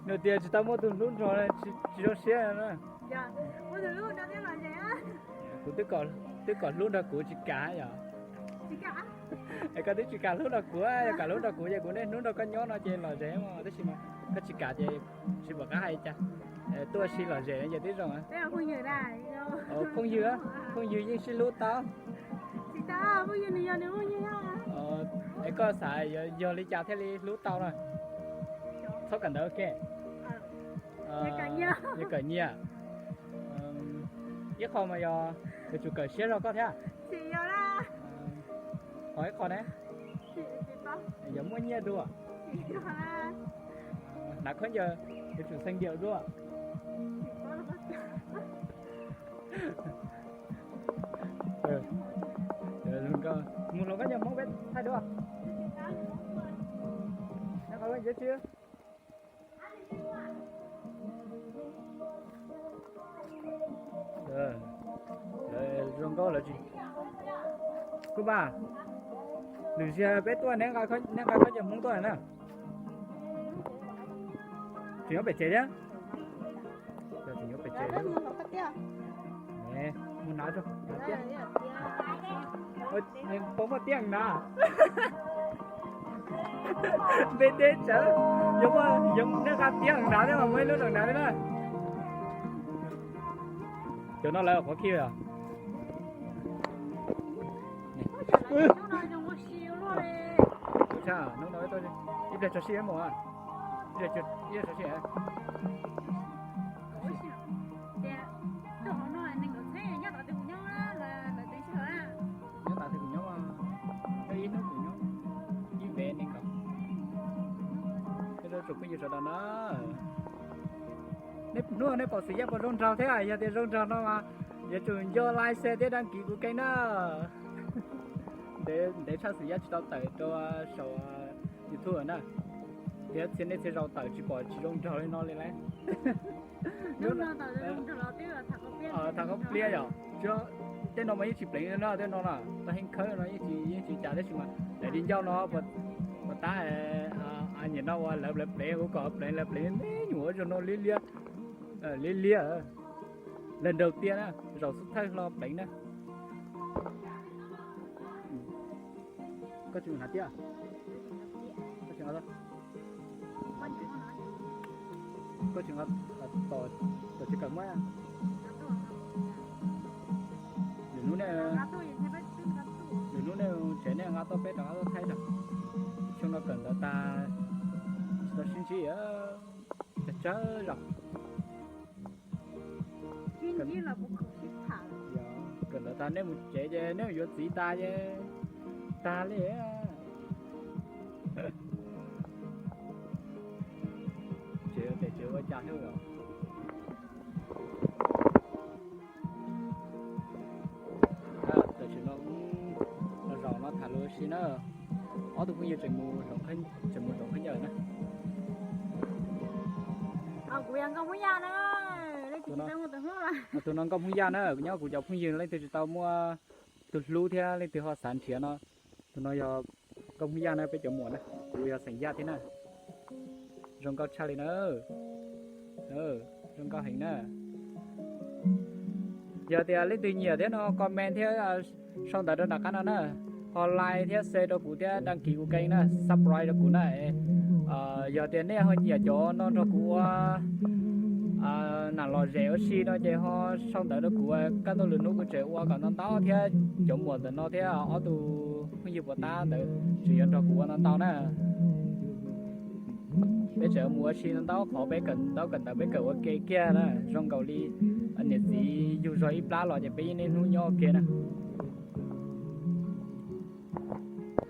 Nws tias tsis tau muaj tus hlub nrog, tsis zoo siab na. Kuv twb kom hlub nrog kuv tsis kam yom. Es koj twb tsis kam hlub nrog kuv, yog kam hlub nrog kuv ces kuv niaj hnub nrog koj nyob no ces lom zem mas, tab sis mas koj tsis kam ces tsis pom qab hais cas. Tuaj ua si lom zem ces twb zoo. Phooj ywg, phooj ywg yeej sib hlub tau. Es koj xav yog li cas thiaj li hlub tau na? Txhob kawm ntawv ke. Yog kawm nyias. Ib qho mas yog yuav tsum kawm siab zog koj thiab. Ho ib qho ne? Yog muaj nyiaj dua. Hnav khaub ncaws yuav tsum xeev diam dua. Mus hluas nkauj, mus hluas nkauj nyob Hmoob peb thaij dua. Zoo nkauj lawv tsis, kuv mas, lwm zaus peb tuaj neb nqa khaub ncaws Hmoob tuaj na. Tsis nyob pem tsev thiab. Tsis nyob pem tsev thiab. Mus hnav tso, hnav tiab. Pov muaj tiab na. Npe deb tsawv, yog muaj, yog neb nqa tiab hnav thiab mas muaj ib lub zoo hnav thiab na. Cov no lawv qhuav khi os. Hnub no ib pliag tso sij mus, ib pliag tso sij. Nyob tas twg kuv nyob, nyob ib hnub kuv nyob ib vev nees nkaum. Nyob rau tsoom phooj ywg sawv daws na, hnub no nej pom Xwm Yaj puas zoo nraug thiab? Yog tias zoo nraug no mas yuav tsum nco like, share thiab đăng ký kuv kênh na. Ntev tshaj Xwm Yaj tsis tau tawm rau saum YouTube na. Thiab txhia nej txhia zaus tawm tsis pom tsis zoo nraug li no li lauj. Tham qhov pliab yom. Tej no mas yeej tsis pleev no, tej no na, tau heev khawb no yeej tsis, yeej tsis cas tab sis mas daim di ncauj no puas tab, nyiam no uas lawv pleev pleev, kuv kom pleev lawv pleev me nyuam ua zoo no liab liab, liab liab. Lawv nraug tiag na, zaum xub thawj hlo pleev na. Koj tsis hnav tiab? Koj tsis, koj tsis nqa tom tsev kawm muab. Lwm hnub nej, lwm hnub nej tsev nej nqa tuaj peb rov qab tuaj thaij tso. Xyoo no kawm ntawv tas tsis tau sib ntsib, tsawg tsawg zaus. Kawm ntawv tas nej mus tsev ces nej yuav txiv tas ces tag li. Tsev ua tes tsev ua cas thiab os. Tam sim no zaum no tham lus ua si na. Ob tug phooj ywg tseem mus, tseem mus hloov khaub ncaws na. Tus no Nkauj Hmoob Yaj na, nyob kuv cov phooj ywg leej twg tsis tau muaj tus hlub thiab leej twg ho xav nrhiav no, tus no yog Nkauj Hmoob Yaj na, peb cov muam na, kuv yog xeem Yaj thiab na. Zoo nkauj tshaj li na. Zoo nkauj heev na. Yog tias leej twg nyiam thiab no comment thiab sau ntawv rau nram qab no na. Ho like thiab share rau kuv thiab đăng ký kuv kênh na, subscribe rau kuv na. Yog tias nej ho nyiam cov no nrog kuv ua nam lom zem ua si no ces ho sau ntawv rau kuv, kaj ntug lwm hnub kuv tseem ua kom ntau ntau thiab. Cov muam ntawm no thiab ob tug phooj ywg puas tab ntawd tseem yuav nrog kuv ua ntau ntau na. Peb tseem mus ua si ntau ntau qhov, peb kawm ntawv, kawm ntawv peb kawm ua ke kiag na, zoo nkaus li niam txiv yug zog ib plab los ces peb yeej niaj hnub nyob ua ke na.